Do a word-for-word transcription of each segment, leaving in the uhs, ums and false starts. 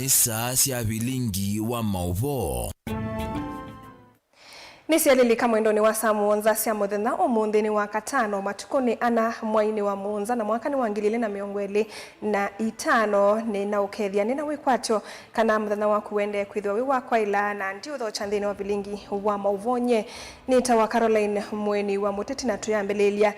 Saa sya vilingi wa maũvoo. Nĩsyalilika mwendonĩ wa saa mũonza sya mũthenya ũmũnthĩ nĩ wa katano, matukũ nĩ ana mwainĩ wa mũonza na mwaka nĩ wa ngili ilĩ na mĩongo ĩlĩ na itano. Nĩnaũkethya nĩna wĩkwatyo kana mũthenya waku wendee kwĩthĩwa wĩ wa kwaĩla, na ndiũthokya nthĩnĩ wa vilingi wa maũvoo. Nyie nĩtawa Caroline Mweni wa Mũteti, na tũyambĩlĩlya.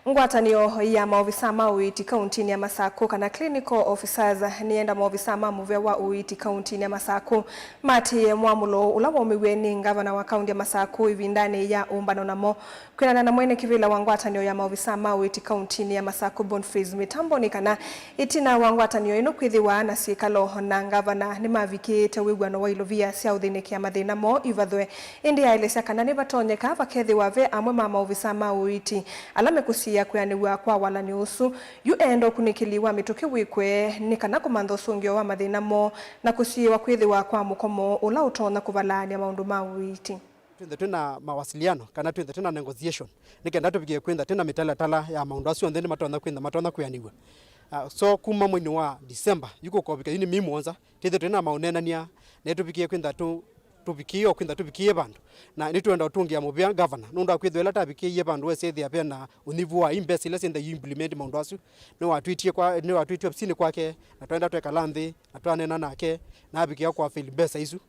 Ngwatanĩo ya maovisaa ma ũiiti kauntinĩ ya Masakũ, kana clinical officers, nĩyenda maovisaa ma mũvĩa wa ũiiti kauntinĩ ya Masakũ matĩĩe mwamũlo ũla waumiw'e nĩ ngavana wa kaunti ya Masakũ ĩvindanĩ ya ũmbano namo. Kwĩanana na mwene kĩvĩla wa ngwatanĩo ya maovisaa ma ũiiti kauntinĩ ya Masakũ, Boniface Mĩtambo, nĩ kana ĩtina wa ngwatanĩo ĩno kwĩthĩwa na syĩkalo na ngavana, nĩmavikĩĩte wĩw'ano wa ilovia sya ũthĩnĩkĩa mathĩna moo ivathwe. Ĩndĩ aelesya kana nĩvatonyeka vakethĩwa ve amwe ma maovisaa ma ũiiti ala mekũsiĩĩa kwĩanĩw'a kwa walany'o ũsu. Yu eenda ũkunĩkĩli wa mĩtũkĩ wĩkwe nĩ kana kũmantha ũsũngĩo wa mathĩna moo na kũsiĩĩwa kwĩthĩwa kwa mũkomo ũla ũtonya kũvalaany'a maũndũ ma ũiiti. Twĩnthe twĩ na mawasiliano kana twĩnthe twĩ na negotiation nĩ kenda tũvikĩe kwĩntha twĩ na mĩtalatala ya maũndũ asu onthe nĩ matonya kwĩntha matonya kwĩanĩw'a. Ah, so kuma mweinĩ wa December yu kũkovika yu nĩ mĩi mũonza twĩnthe twĩ na maũneenany'a na ĩtũvikĩe kwĩntha tũ tũvikĩĩe o kwĩntha tũvikĩĩe vandũ. Na nĩtwenda ũtũngĩa mũvea ngavana nũndũ wa kwĩthĩwa ĩla tavikĩĩie vandũ wesethĩa ve na ũnyivu wa i mbesa ila syenda yu implement maũndũ asu. Nĩwatwĩtie kwa, nĩwatwĩtie ofisinĩ kwake na twaenda twekala nthĩ na twaneena nake na avikĩa kwa fail mbesa isu.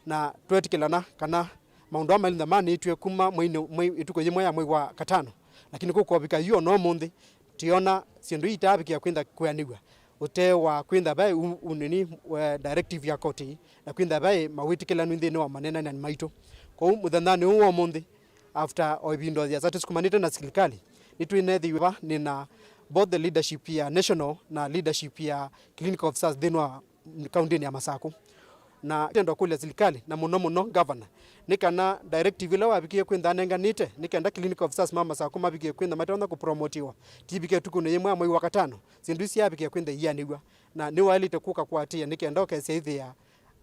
Na twetĩkĩlana kana maũndũ aa mailitha manĩtw'e kuma mweinĩ, mwei, ĩtukũ yĩmwe ya mwei wa katano. Lakini kũkovika yu ona ũmũnthĩ tũyona syĩndũ ii itaavikĩa kwĩntha kwĩanĩw'a ũtee wa kwĩntha vaĩ u, u, nini, eh, directive ya koti na kwĩntha vaĩ mawĩtĩkĩlanu nthĩnĩ wa maneenany'o maitũ. Kwoou mũthenyanĩ ũũ wa ũmũnthĩ, after o ĩvinda yĩasa tũsukumanĩte na silikalĩ, nĩtwĩnethĩiwe va nĩ na both the leadership ya national na leadership ya clinical officers nthĩnĩ wa kauntinĩ ya Masakũ. Na twenda kũlya silikalĩ, na mũno mũno ngavana, nĩ kana directive ĩla wavikie kwĩntha anenganĩte nĩ kenda clinical officers ma Masakũ mavikie kwĩntha matonya kũpromotiwa, tivikie ĩtukũnĩ yĩmwe ya mwei wa katano, syĩndũ isu syavikie kwĩntha ianĩw'a. Na nĩwaĩlĩte kũka kũatĩĩa nĩ kenda ũkesyaĩthĩa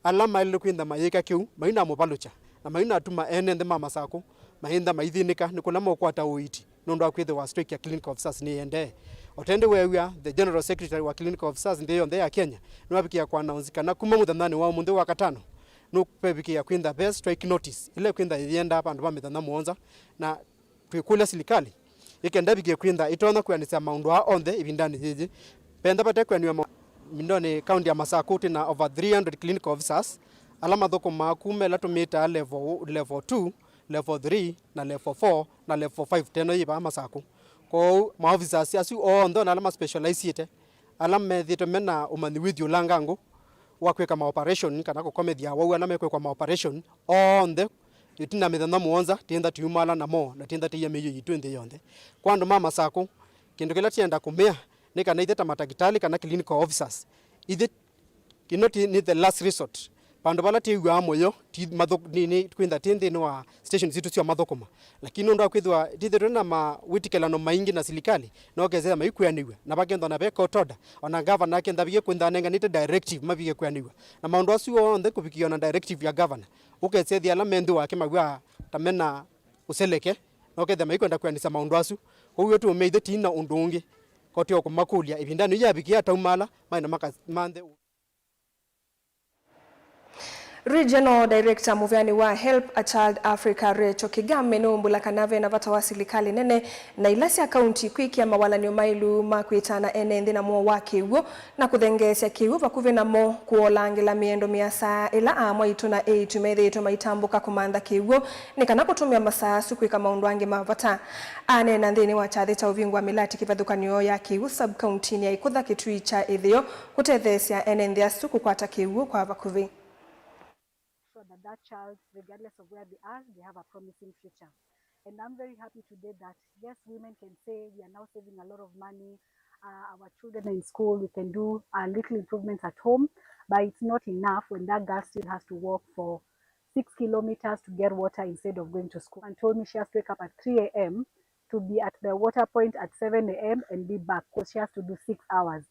ala maĩlĩte kwĩntha mayĩka kĩu mainamũvalũkya, na mainatuma ene nthĩ ma Masakũ maĩntha maithĩnĩka nĩ kũla meũkwata ũiiti. Nũndũ wa kwĩthĩwa strike ya clinical officers nĩyĩendee. O tondũ weew'a, the general secretary wa clinical officers nthĩ yonthe ya Kenya nĩwavikĩa kũanaunsi kana kuma mũthenyanĩ wa ũmũnthĩ wa katano, nũvevikĩa kwĩntha ve strike notice ĩla ĩkwĩntha ĩyĩendaa vandũ va mĩthenya mũonza, na twĩkũlya silikalĩ ĩkenda ĩvikĩe kwĩntha ĩtonya kwĩanĩsya maũndũ aa onthe ĩvindanĩ yĩĩ. Venda vate kwĩanĩw'a ma-, mindonĩ kaunti ya Masakũ twĩ na over three hundred clinical officers ala mathũkũmaa kuma ĩla tũmĩtaa level, level two, level three, na level four, na level five teno yĩ vaa Masakũ. Kwoou maofficers asu onthe ona ala ma specializeĩte, ala methĩĩtwe me na ũmanyi wĩthyũlangangũ wa kwĩka ma operation kana kũkomethya awau ala mekwĩkwa ma operation onthe, ĩtina mĩthenya mũonza, tĩntha tũyumala namo na tĩntha tĩia mĩio yitũ nthĩ yonthe. Kwa andũ ma Masakũ, kĩndũ kĩla tienda kũmea nĩ kana ithe ta matakĩtalĩ kana clinical officers, ithe Ĩno ti, nĩ the last resort. Vandũ vala twĩw'aa mũyo, ti mathũ-, nĩ, nĩ, kwĩntha twĩ nthĩnĩ wa station sitũ sya mathũkũma. Lakini nũndũ wa kwĩthĩwa twĩthĩtwe na mawĩtĩkĩlano maingĩ na silikalĩ, no kesethĩa maikwĩanĩw'a, na vakethwa na ve court order, ona ngavana akethĩa avikie kwĩntha anenganĩte directive mavikie kwĩanĩw'a. Na maũndũ asu onthe kũvikĩa ona directive ya gavana, ũkesethĩa ala me nthĩ wake maw'aa ta me na ũseleke, no kethĩa maikwenda kwĩanĩsya maũndũ asu. Kwoou ĩtũũmĩa ithe ti na ũndũ ũngĩ, koti o kũmakũlya ĩvindanĩ yu yavikĩa ataumala maĩ na maka-, manthe. Regional Director mũveanĩ wa Help a Child Africa, Rachel Kigame, nũmbũla kana ve na vata wa silikalĩ nene na ila sya kaunti kwĩkĩa mawalany'o maĩlu ma kwĩtana ene nthĩ na mũo wa kĩw'ũ na kũthengeesya kĩw'ũ vakuvĩ namo, kũolangĩla mĩendo mĩasa ĩla aamwaitũ na eĩtu methĩĩtwe maitambũka kũmantha kĩw'ũ nĩ kana kũtũmĩa masaa asu kwĩka maũndũ angĩ ma vata. Aneena nthĩnĩ wa kyathĩ kya ũvingũa mĩlati kĩvathũkany'o ya kĩw'ũ sub-kauntinĩ ya Ĩkũtha Kĩtui kya Ĩtheo, kũtetheesya ene nthĩ asu kũkwata kĩw'ũ kwa vakuvĩ. Sure that that child, regardless of where they are, they have a promising future. And I'm very happy today that, yes, women can say we are now saving a lot of money. Uh, our children are in school, we can do, uh, little improvements at home, but it's not enough when that girl still has to walk for six kilometers to get water instead of going to school. And told me she has to wake up at three a m to be at the water point at seven a m and be back, because she has to do six hours.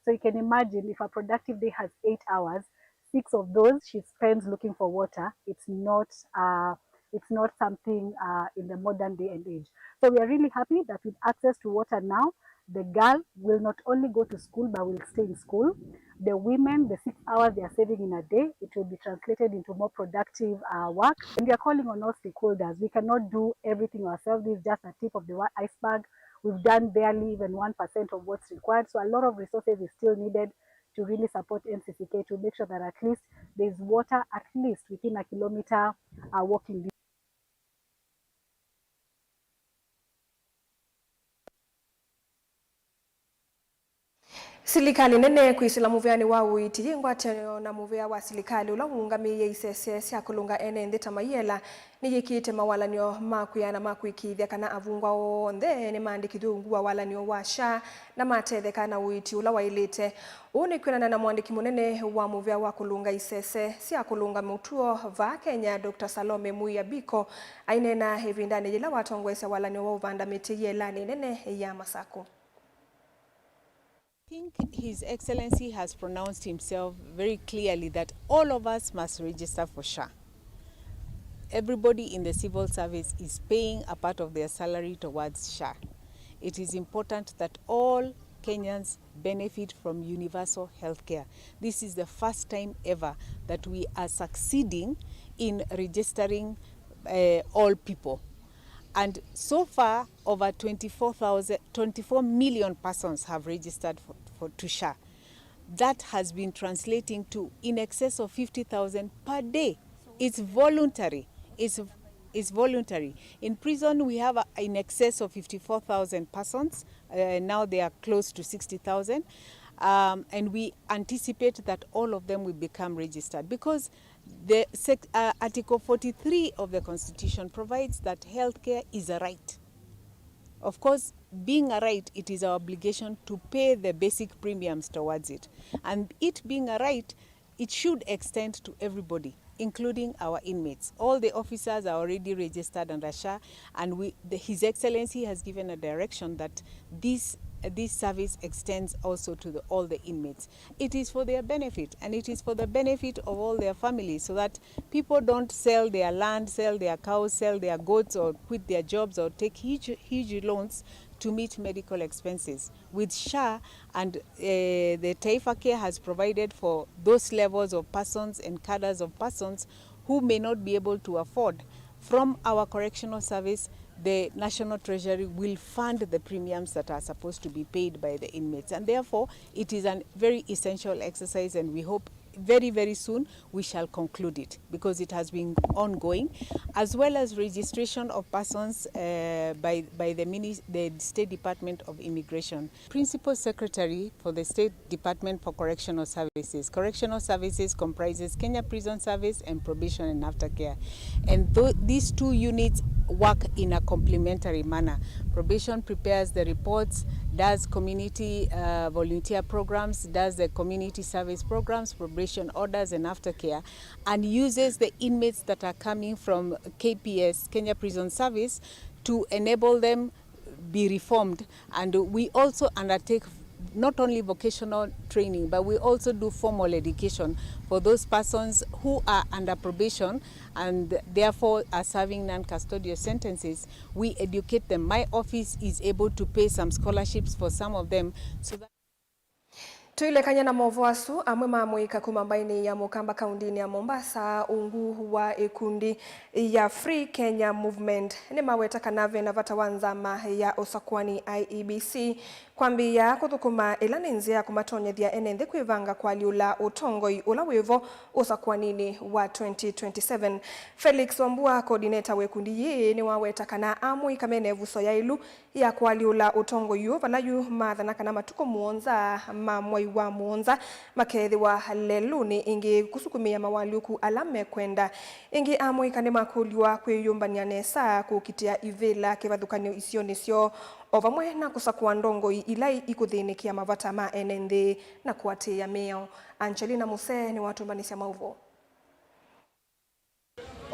So you can imagine, if a productive day has eight hours, six of those she spends looking for water. It's not, uh, it's not something, uh, in the modern day and age. So we are really happy that with access to water now, The girl will not only go to school but will stay in school. The women, the six hours they are saving in a day, it will be translated into more productive uh, work. And we are calling on all stakeholders. We cannot do everything ourselves. This is just a tip of the wa- iceberg. We've done barely even one percent of what's required. So a lot of resources is still needed to really support N C C K to make sure that at least there's water at least within a kilometer uh, walking distance. Silikalĩ nene kwĩsĩla mũvĩanĩ wa ũiiti yĩ ngwatanĩo na mũvĩa wa silikalĩ ũla ũũngamĩĩe isese sya kũlũnga ene nthĩ ta maiela nĩyĩkĩĩte mawalan'yo ma kwĩana ma kũĩkĩĩthya kana avungwa onthe nĩmaandĩkĩthw'e ungu wa walan'yo wa SHA na matetheka na ũiiti ũla waĩlĩte. Ũu nĩ kwĩanana na mũandĩki mũnene wa mũvĩa wa kũlũnga isese sya kũlũnga mũtuo vaa Kenya, Doctor Salome Muia Biko, aineena ĩvindanĩ yĩla watongoesya walan'yo wa ũvanda mĩtĩ yĩelanĩ nene ya Masakũ. I think His Excellency has pronounced himself very clearly that all of us must register for SHA. Everybody in the civil service is paying a part of their salary towards SHA. It is important that all Kenyans benefit from universal health care. This is the first time ever that we are succeeding in registering uh, all people. And so far, over twenty-four thousand, twenty-four million persons have registered for, for, to SHA. That has been translating to in excess of fifty thousand per day. It's voluntary. It's, it's voluntary. In prison, we have uh, in excess of fifty-four thousand persons. Uh, now they are close to sixty thousand. Um, and we anticipate that all of them will become registered because the sec- uh, Article forty-three of the Constitution provides that healthcare is a right. Of course, being a right, it is our obligation to pay the basic premiums towards it. And it being a right, it should extend to everybody, including our inmates. All the officers are already registered under SHA, and we, the, His Excellency has given a direction that this, this service extends also to the, all the inmates. It is for their benefit, and it is for the benefit of all their families, so that people don't sell their land, sell their cows, sell their goats, or quit their jobs, or take huge, huge loans to meet medical expenses. With SHA and uh, the Taifa Care has provided for those levels of persons and cadres of persons who may not be able to afford. From our correctional service, the National Treasury will fund the premiums that are supposed to be paid by the inmates, and therefore it is a very essential exercise, and we hope very, very soon we shall conclude it because it has been ongoing, as well as registration of persons uh, by, by the, mini- the State Department of Immigration. Principal Secretary for the State Department for Correctional Services. Correctional Services comprises Kenya Prison Service and Probation and Aftercare. And th- these two units work in a complementary manner. Probation prepares the reports, does community uh, volunteer programs, does the community service programs, probation orders, and aftercare, and uses the inmates that are coming from K P S, Kenya Prison Service, to enable them be reformed. And we also undertake not only vocational training, but we also do formal education for those persons who are under probation and therefore are serving non-custodial sentences. We educate them. My office is able to pay some scholarships for some of them so that Tũilekany'a na maũvoo asu, amwe ma amũika kuma mbaĩnĩ ya Mũkamba kaũndĩnĩ ya Mombasa, ungu wa ĩkundi ya Free Kenya Movement, nĩmaweta kana vena vata wa nzama ya ũsakũani, I E B C, kwambĩĩa kũthũkũma ĩla nĩ nzĩa ya kũmatonyethya ene nthĩ kwĩvanga kũalyũla ũtongoi ũla wĩvo ũsakũaninĩ wa twenty twenty-seven. Felix Wambua, coordinator wa ĩkundi yĩĩ, nĩwaweta kana amũika mena ĩvuso yaĩlu ya kũalyũla ũtongoi ũũ, vala yu maathana kana matukũ mũonza ma mwai wa mũonza makeethĩwa lelũnĩ ĩngĩ kũsukumĩa mawalyũku ala mekwenda. Ĩngĩ, amũika nĩmakũlw'a kwĩyũmbany'a nesa kũkitĩa ivĩla kĩvathũkany'o isionĩ syoo, o vamwe na kũsakũa ndongoi ila ikũthĩnĩkĩa mavata ma ene nthĩ na kũatĩĩa mĩao. Angelina Muse nĩwatũmbanĩsya maũvoo.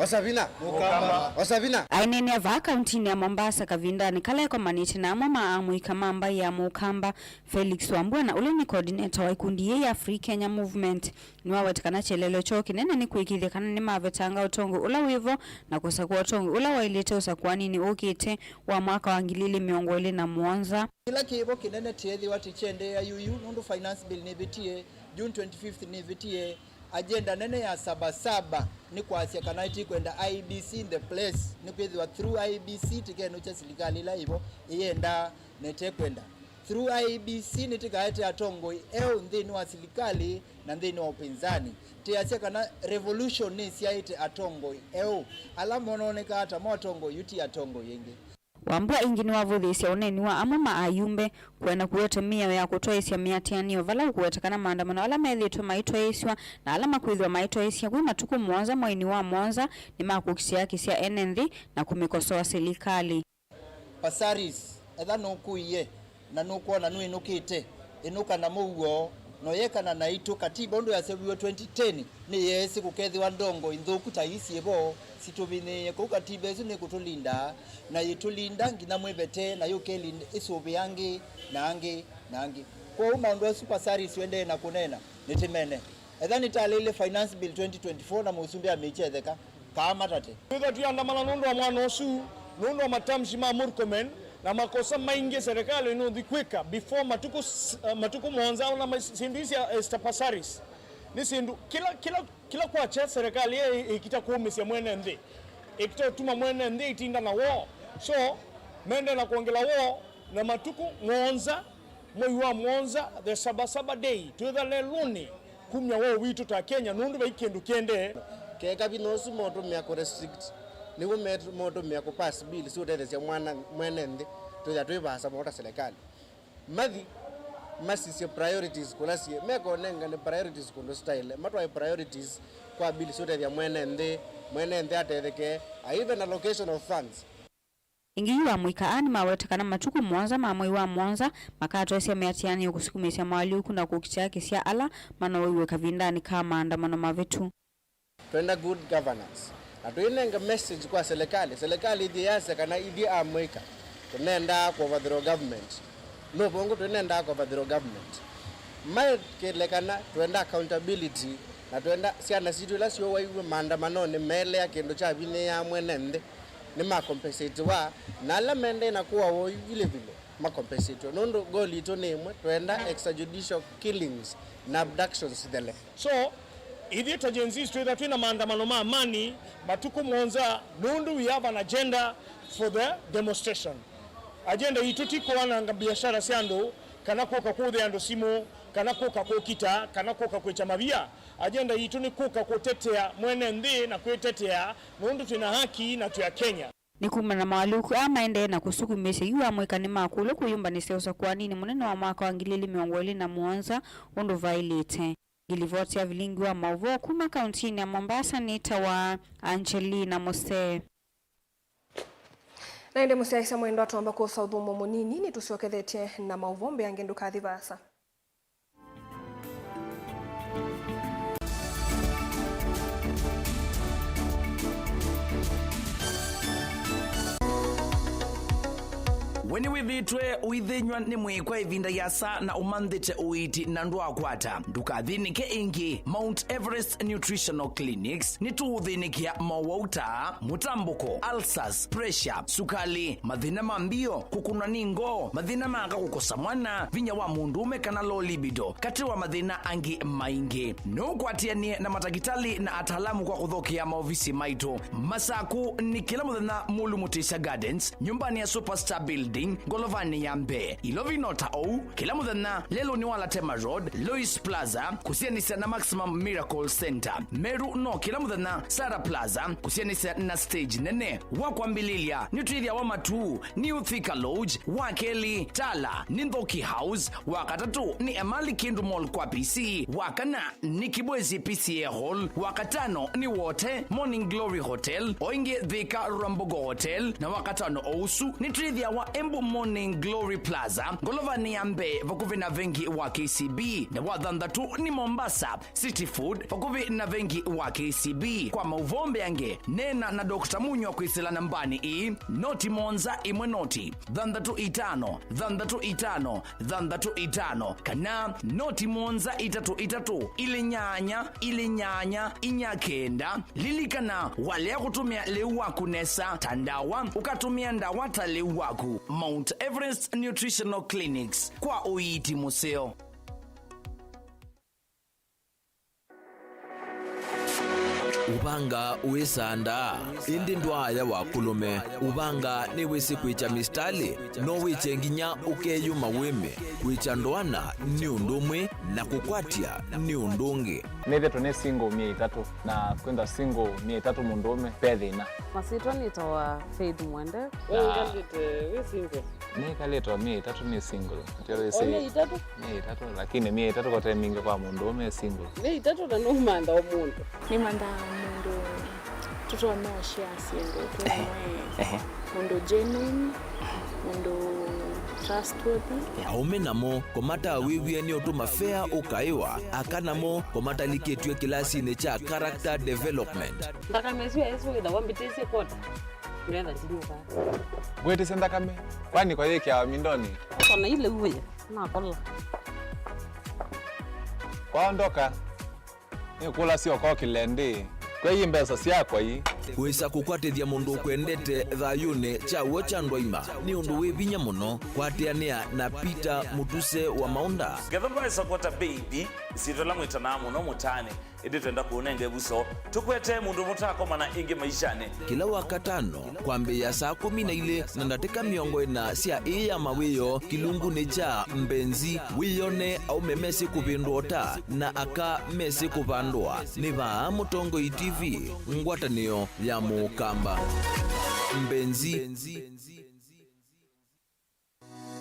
Osavina. Mũkamba. Osavina. Aineenea vaa kauntinĩ ya Mombasa kavindanĩ kala ekomanĩte na amwe ma amũika ma mbaĩ ya Mũkamba, Felix Wambua, na ũla nĩ coordinator wa ikundi yĩĩ ya Free Kenya Movement, nĩwaweta kana kyelelo kyoo kĩnene nĩ kũĩkĩĩthya kana nĩmavetanga ũtongoi ũla wĩvo na kũsakũa ũtongoi ũla waĩlĩte ũsakũaninĩ ũkĩte wa mwaka wa ngili ilĩ mĩongo ĩlĩ na mũonza. Kĩla kĩvo kĩnene kyeethĩwa tĩkyendeea yuyu, nũndũ Finance Bill nĩvĩtie, June twenty-fifth nĩvĩtie. Agenda nene ya Saba Saba nĩ kwasya kana ĩtikwenda I E B C in the place, nĩkwĩthĩwa through I E B C tĩkenũkya silikalĩ ĩla ĩvo ĩyendaa na ĩtekwenda. Through I E B C nĩtĩkaete atongoi eũ nthĩnĩ wa silikalĩ na nthĩnĩ wa ũpinzani. Tĩasya kana revolution nĩsyaĩte atongoi eũ. Ala mononekaa ta mo atongoi yu ti atongoi aingĩ. Wambua ĩngĩ nĩwavũthĩĩsya ũneeni wa amwe ma ayumbe kũenda kũete mĩao ya kũtwaĩĩsya mĩatĩanĩo vala ũkũwetekana maandamano ala methĩĩtwe maitwaĩĩsw'a na ala makwĩthĩwa maitwaĩĩsya kwĩ matukũ mũonza mweinĩ wa mũonza nĩmakũkitĩa haki sya ene nthĩ na kũmĩkosoa silikalĩ. Pasaris, etha nũkũie na nũkwona nũinũkĩte, ĩnũka na mũuo, na ũyekana naitũ. Katiba ũndũ yaseũviw'e twenty ten nĩyeesĩ kũkethĩwa ndongoi nthũku ta ii syĩvo sitũvinyĩĩe. Kwoou katiba ĩsu nĩkũtũlinda, na yĩtũlinda nginya mwĩvete, na yũkĩlinda ĩsũvĩe angĩ na angĩ na angĩ. Kwoou maũndũ asu Pasaris ũendee na kũneena, nĩtĩmene. Etha nĩtaleile Finance Bill twenty twenty-four na mũsumbĩ amĩkyetheka, kaa matate. Twĩthwa tũiandamana nũndũ wa mwana ũsu, nũndũ wa matamshi ma Murkomen, na makosa maingĩ serikali nũthi kwĩka before matukũ s-, uh, matukũ mũonza, ona ma-, syĩndũ ii sya Esther Pasaris. Nĩ syĩndũ kĩla, kĩla, kĩla kwakya serikali ĩ-, ĩkita kũũmĩsya mwene nthĩ, ĩkita ũtuma mwene nthĩ ĩtinda na woo. So, mende na kwongela woo na matukũ mũonza. Mwei wa mũonza, the Saba Saba Day, twĩtha lelũnĩ kumya woo witũ ta Kenya, nũndũ vai kĩndũ kĩendee. Keka vinya ũsu maũtũmĩa kũ restrict, nĩw'o met-, maũtũmĩa kũ pass bill siũtetheesya mwana, mwene nthĩ, twĩthĩa twĩ vaasa mũno ta silikalĩ. Mathi, masisye priorities kũla syĩ, mekonengane priorities kũndũ sitaĩle, matwae priorities kwa bill siũtethya mwene nthĩ, mwene nthĩ atetheke, a even allocation of funds. Ĩngĩ yu amũika aa nĩmaweta kana matukũ mũonza ma mwei wa mũonza makatwaĩsya mĩatĩanĩo kũsukumĩĩsya moalyũku na kũkitĩa haki sya ala manoeiwe kavindanĩ ka maandamano mavĩtu. Twenda good governance. Na tũinenga message kwa serikali. Serikali ĩthyĩ yasya kana ithyĩ amũika tũnendaa kũ overthrow government. No vongo tũinendaa kũ overthrow government. Makelekana twenda accountability na twenda syana sitũ ila syũwaiwe maandamanonĩ meelea kĩndũ kyavinyĩĩaa mwene nthĩ. Nĩmakompensatiwa, na ala mendee na kũawa oyu vilevile makompensatiwe, nũndũ goal yitũ nĩ ĩmwe, twenda extrajudicial killings na abductions ithele. So, ithyĩ ta Gen Zs twĩtha twĩ na maandamano ma amani matukũ mũonza, nũndũ we have an agenda for the demonstration. Agenda yitũ ti kũananga biashara sya andũ, kana kũka kũthĩa andũ simũ, kana kũka kũkita, kana kũka kwĩkya mavia. Agenda yitũ nĩ kũka kũtetea mwene nthĩ na kwĩtetea, nũndũ twĩ na haki na twĩ Akenya. Nĩ kumana na moalyũku aa maendee na kũsukumĩĩsya yu amũika nĩmakũlw'a kwĩyũmbanĩsya ũsakũaninĩ mũnene wa mwaka wa ngili ilĩ mĩongo ĩlĩ na mũonza ũndũ vaĩlĩte. Ngilivoti ya vilingi wa maũvoo kuma kauntinĩ ya Mombasa nĩtawa Angelina Musee. Na ĩndĩ mũsyaĩĩsya mwendwa, twamba kwosa ũthũmũo mũnini, nĩtũsyokethetye na maũvoo. Mbeange ndũkathi vaasa. We nĩwĩthĩĩtwe ũithĩnyw'a nĩ mwĩĩ kwa ĩvinda yĩasa na ũmanthĩte ũiiti na ndwaakwata? Ndũkathĩnĩke ĩngĩ. Mount Everest Nutritional Clinics nĩtũũthĩnĩkĩa mowau ta mũtambũko, ulcers, pressure, sukalĩ, mathĩna ma mbio, kũkũnwa nĩ ngoo, mathĩna ma aka kũkosa mwana, vinya wa mũndũũme kana low libido, katĩ wa mathĩna angĩ maingĩ. No ũkwatĩanĩe na matakĩtalĩ na ataalamu kwa kũthokea maovisi maitũ. Masaku nĩ kĩla mũthenya Mulu Mutisya Gardens, nyũmbanĩ ya Superstar Building, ngolovanĩ ya mbee. Ilovi no ta ũu, kĩla mũthenya lelũnĩ wa Latema Road, Lois Plaza, kũsianĩsya na Maximum Miracle Center. Meru no kĩla mũthenya Sarah Plaza, kũsianĩsya na stage nene. Wa kwambĩlĩlya nĩ twĩthĩawa Matuu, New Thika Lodge, wa kelĩ Tala nĩ Nthoki House, wa katatũ nĩ Emali Kindu Mall kwa P C, wa kana nĩ Kibwezi P C A Hall, wa katano nĩ Wote Morning Glory Hotel, o ĩngĩ Thika Rwambogo Hotel, na wa katano o ũsu nĩ twĩthĩawa Morning Glory Plaza, ngolovanĩ ya mbee vakuvĩ na vengi wa K C B, na wa thanthatũ nĩ Mombasa City Food, vakuvĩ na vengi wa K C B. Kwa maũvoo mbeange, neena na Doctor Munywa kwĩsĩla nambanĩ ĩĩ, noti mũonza ĩmwe noti, thanthatũ itano, thanthatũ itano, thanthatũ itano, kana noti mũonza itatũ itatũ, ilĩ nyanya, ilĩ nyanya, inya kenda. Lilikana, walea kũtũmĩa lĩu waku nesa ta ndawa, ũkatũmĩa ndawa ta lĩu waku. Mount Everest Nutritional Clinics, kwa ũiiti mũseo. Ũvanga wĩsandaa, ĩndĩ ndwaaya wa kũlũme. Ũvanga nĩwĩsĩ kwĩkya mĩsitalĩ, no wĩkye nginya ũkeyũma wĩme. Kwĩkya ndoana nĩ ũndũ ũmwe na kũkwatya nĩ ũndũ ũngĩ. Nĩthĩtwe nĩ single myei ĩtatũ, na kwĩthwa single myei ĩtatũ mũndũũme ve thĩna. Masyĩtwa nĩtawa Faith Mwende. We ũikalĩte wĩ single? Nĩkalĩte o myei ĩtatũ nĩ single. Ndio wĩsĩ. O myei ĩtatũ? Myei ĩtatũ, lakini myei ĩtatũ kote mingĩ kwa mũndũũme e single. Myei ĩtatũ na nũmantha o mũndũ. Nĩmanthaa mũndũ tũtonya ũshare syĩndũ twĩ. Ehe. Mũndũ genuine, mũndũ trustworthy. Aũme namo, kũmatawĩw'e nĩ ũtũma fea ũkaĩwa, aka namo, kũmatalikĩtw'e kĩlasinĩ kya character development. Nthakame ĩsu yaĩsũ wĩthawa mbĩtĩsye kwota. Ngetha ndinyuka. Ngwĩtĩsya nthakame, kwani kwa yĩkĩawa mindoni? Kona ile uwe, nakola. Kwaondoka, nĩkũlasya ũkokĩle ndĩ, kwei mbesa syakwa ii. Kwĩsa kũkwatĩthya mũndũ ũkwendete thayũnĩ kya w'o kya ndwaima nĩ ũndũ wĩ vinya mũno. Kwatĩanĩa na Peter Mũtuse wa Maũnda. Ngetha ndwaĩsa kwata baby, ĩsyĩtwa ĩla mwĩtanaa mũno mũtaanĩ, ĩndĩ twenda kũũnenga ĩvuso, tũkwetee mũndũ mũtakomana ĩngĩ maishanĩ. Kĩla Wakatano, kwambĩĩa saa kũmi na ilĩ na ndatĩka mĩongo ĩna sya ĩĩ ya mawĩoo, kĩlungunĩ kya Mbenzi, wĩyone aũme mesĩ kũvĩndwa ũta na aka mesĩ kũvandũa. Nĩ vaa Mũtongoi T V, ngwatanĩo ya Mũkamba. Mbenzi.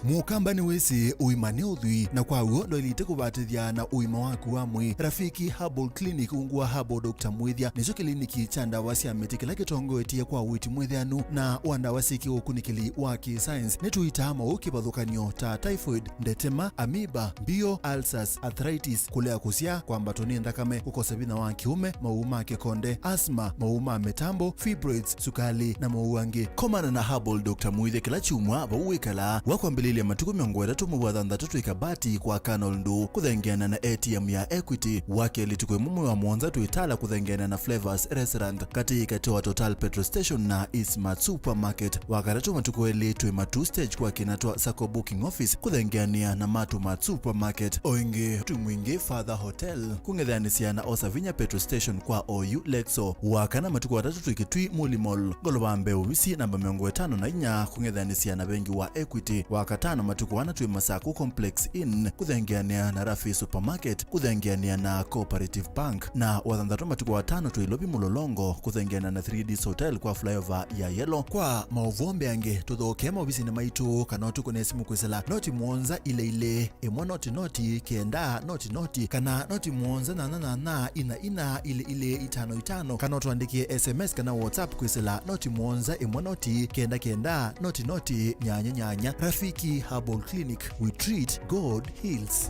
Mũkamba nĩwĩsĩ ũima nĩ ũthwii, na kwa w'o ndwaĩlĩte kũvatĩthya na ũima waku wa mwĩĩ. Rafiki Herbal Clinic, ungu wa Herbal Doctor Mwĩthya, nĩkyo kĩliniki kya ndawa sya mĩtĩ kĩla kĩtongoetye kwa ũiiti mwĩthĩanu na wa ndawa syĩ kĩũkunĩkĩli wa kĩ-science. Nĩtũitaa maũũ kĩvathũkany'o ta typhoid, ndetema, amoeba, mbio, ulcers, arthritis, kũlea kũsyaa, kwambatwa nĩ nthakame, kũkosa vinya wa kĩũme, mawau ma kĩkonde, asthma, mawau ma mĩtambo, fibroids, sukalĩ, na mawau angĩ. Komana na Herbal Doctor Mwĩthya kĩla kyumwa vau wĩkalaa, wa kwambĩlĩlya matukũ mĩongo ĩtatũ mwei wa thanthatũ twĩ Kabati kwa Colonel Ndũ, kũthengeana na A T M ya Equity, wa kelĩ tukũ ĩmwe mwei wa mũonza twĩ Tala kũthengeana na Flavors Restaurant, katĩ katĩ wa Total Petrol Station na Eastmart Supermarket, wa katatũ matukũ elĩ twĩ Matuu Stage kwa Kinatwa Sacco Booking Office, kũthengeanĩa na Matumat Supermarket. O ĩngĩ, twĩ Mwingĩ Father Hotel, kũng'ethanĩsya na Osavinya Petrol Station kwa O U Lexo. Wa kana matukũ atatũ twĩ Kitui Muli Mall, ngolova mbee ovisi namba mĩongo ĩtano na inya, kũng'ethanĩsya na vengi wa Equity. Wa katano matukũ ana twĩ Masaku Complex Inn, kũthengeanĩa na Rafi Supermarket, kũthengeanĩa na Cooperative Bank. Na wa thanthatũ matukũ atano twĩ Ilovi Mulolongo, kũthengeanĩa na Three Ds Hotel kwa flyover ya Yellow. Kwa maũvoo mbeange, tũthokee maovisinĩ maitũ, kana ũtũkũne simũ kwĩsĩla noti mũonza ilĩ ilĩ, ĩmwe noti noti, kenda noti noti, kana noti mũonza nyanya nyanya, ina ina, ilĩ ilĩ, itano itano, kana ũtũandĩkĩe S M S kana WhatsApp kwĩsĩla noti mũonza ĩmwe noti, kenda kenda, noti noti, nyanya nyanya. Rafiki Herbal Clinic, we treat, God heals.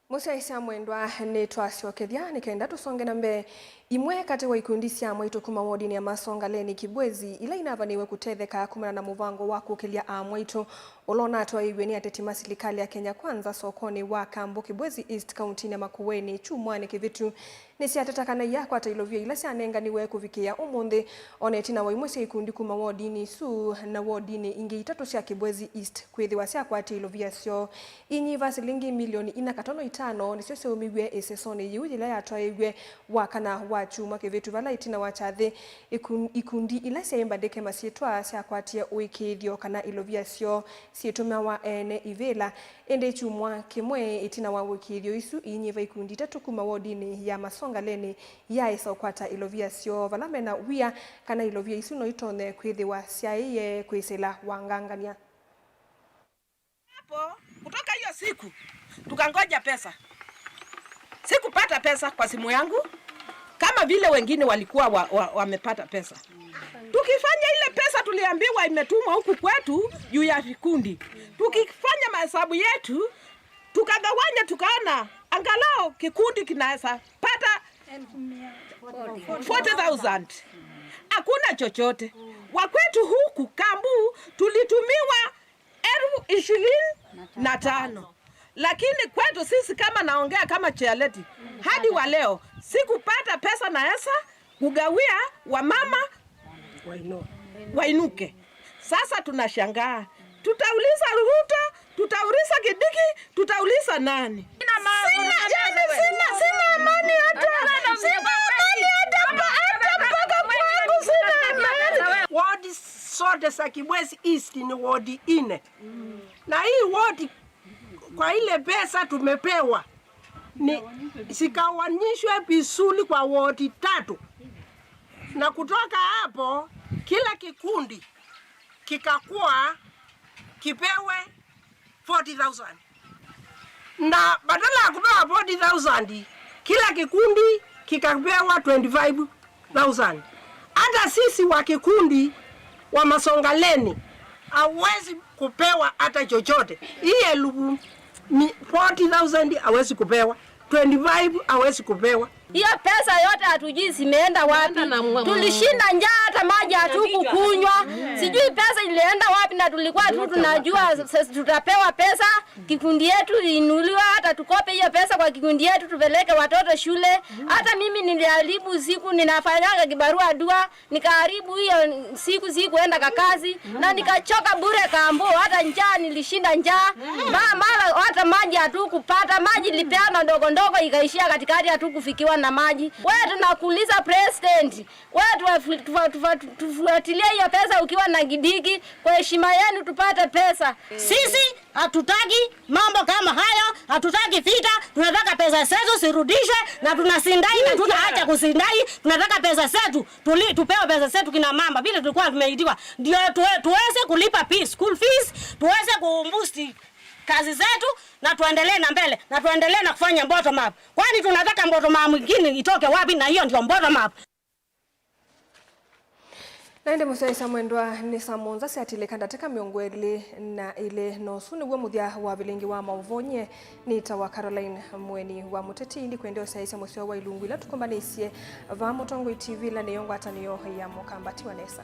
Mũsyaĩĩsya mwendwa, nĩtwasyokethya nĩ kenda tũsonge na mbee. Imwe katĩ wa ikundi sya amwaitũ kuma wodinĩ ya Masongaleni Kibwezi, ila inavanĩiwe kũtetheka kumana na mũvango wa kũkĩlya amwaitũ, ũla ũnatwaĩiw'e nĩ ateti ma silikalĩ ya Kenya Kwanza sokonĩ wa Kambo Kibwezi East, kauntinĩ ya Makueni, kyumwanĩ kĩvĩtu, nĩsyateta kana iyakwata ilovia ila syanenganiwe kũvikĩĩa ũmũnthĩ, o na ĩtina wa imwe sya ikundi kuma wodinĩ isu na wodinĩ ingĩ itatũ sya Kibwezi East kwĩthĩwa syakwatya ilovia syoo. Inyiva silingi milioni inya katono itano nĩsyo syaumiw'e ĩsesonĩ yĩu yĩla yatwaĩw'e wakana wa kyumwa kĩvĩtu, vala ĩtina wa kyathĩ, ikun-, ikundi ila syaĩ mbandĩke masyĩtwa syakwatie ũĩkĩĩthyo kana ilovia syoo syĩtũmĩawa ene ivĩla. Ĩndĩ kyumwa kĩmwe ĩtina wa ũĩkĩĩthyo isu, iinyiva ikundi itatũ kuma wodinĩ ya Masongaleni yaaĩsa ũkwata ilovia syoo vala mena wia kana ilovia isu no itonye kwĩthĩwa syaĩe kwĩsĩla wangangany'a. Hapo, kutoka hiyo siku, tukangoja pesa. Sikupata pesa kwa simu yangu kama vile wengine walikuwa wa, wa, wamepata pesa. Tukifanya ile pesa tuliambiwa imetumwa huku kwetu juu ya vikundi. Tukifanya mahesabu yetu, tukagawanya, tukaona angalau kikundi kinaweza pata forty thousand. Hakuna chochote. Wa kwetu huku Kambu tulitumiwa elfu ishirini na tano. Lakini kwetu sisi, kama naongea kama chairlady, hadi wa leo sikupata pesa naweza kugawia wamama wainuke. Sasa tunashangaa, tutauliza Ruto, tutauliza Kidiki, tutauliza nani? Sina, yani sina, sina amani hata, sina amani hata, hata mpaka kwangu sina amani. Ward zote za Kibwezi East ni ward nne. Na hii ward, kwa ile pesa tumepewa, ni zigawanyishwe vizuri kwa ward tatu, na kutoka hapo kila kikundi kikakuwa kipewe forty thousand, na badala ya kupewa forty thousand, kila kikundi kikapewa twenty-five thousand. Hata sisi wa kikundi wa Masongaleni hawezi kupewa hata chochote. Hii elfu ni forty thousand hawezi kupewa, twenty-five hawezi kupewa. Hiyo pesa yote hatujui zimeenda wapi. Tulishinda njaa, hata maji hatukukunywa. Sijui pesa ilienda wapi, na tulikuwa tu tunajua sasa tutapewa pesa, kikundi yetu inuliwa, hata tukope hiyo pesa kwa kikundi yetu tupeleke watoto shule. Hata mimi niliharibu siku, ninafanyanga kibarua dua, nikaharibu hiyo siku, sikuenda kakazi, na nikachoka bure Kambu, hata njaa nilishinda njaa. Ma-, mara hata maji hatukupata, maji ilipeana ndogo ndogo ikaishia katikati, hatukufikiwa na maji. Wewe tunakuuliza president, wewe tuwa-, tuwa-, tuwa-, tufuatilie hiyo pesa ukiwa na Kidiki, kwa heshima yenu tupate pesa. Sisi hatutaki mambo kama hayo, hatutaki vita, tunataka pesa zetu zirudishwe, na tunasindai na tutaacha kusindai, tunataka pesa zetu, tuli-, tupewe pesa zetu kina mama, vile tulikuwa tumeitiwa, ndio tuwe-, tuweze kulipa fees, school fees, tuweze kuboost kazi zetu, na tuendelee na mbele, na tuendelee na kufanya bottom up. Kwani tunataka bottom up mwingine itoke wapi? Na hiyo ndio bottom up. Na ĩndĩ mũsyaĩĩsya mwendwa, nĩ saa mũonza syatilĩka ndatĩka mĩongo ĩlĩ na ĩlĩ, na ũsu nĩw'o mũthya wa vilingi wa maũvoo. Nyie nĩtawa Caroline Mweni wa Mũteti. Ndikwendea ũsyaĩĩsya mũseo wa ilungu ila tũkombanĩisye vaa Mũtongoi T V, ĩla nĩyo ngwatanĩo ya Mũkamba. Tiwa nesa.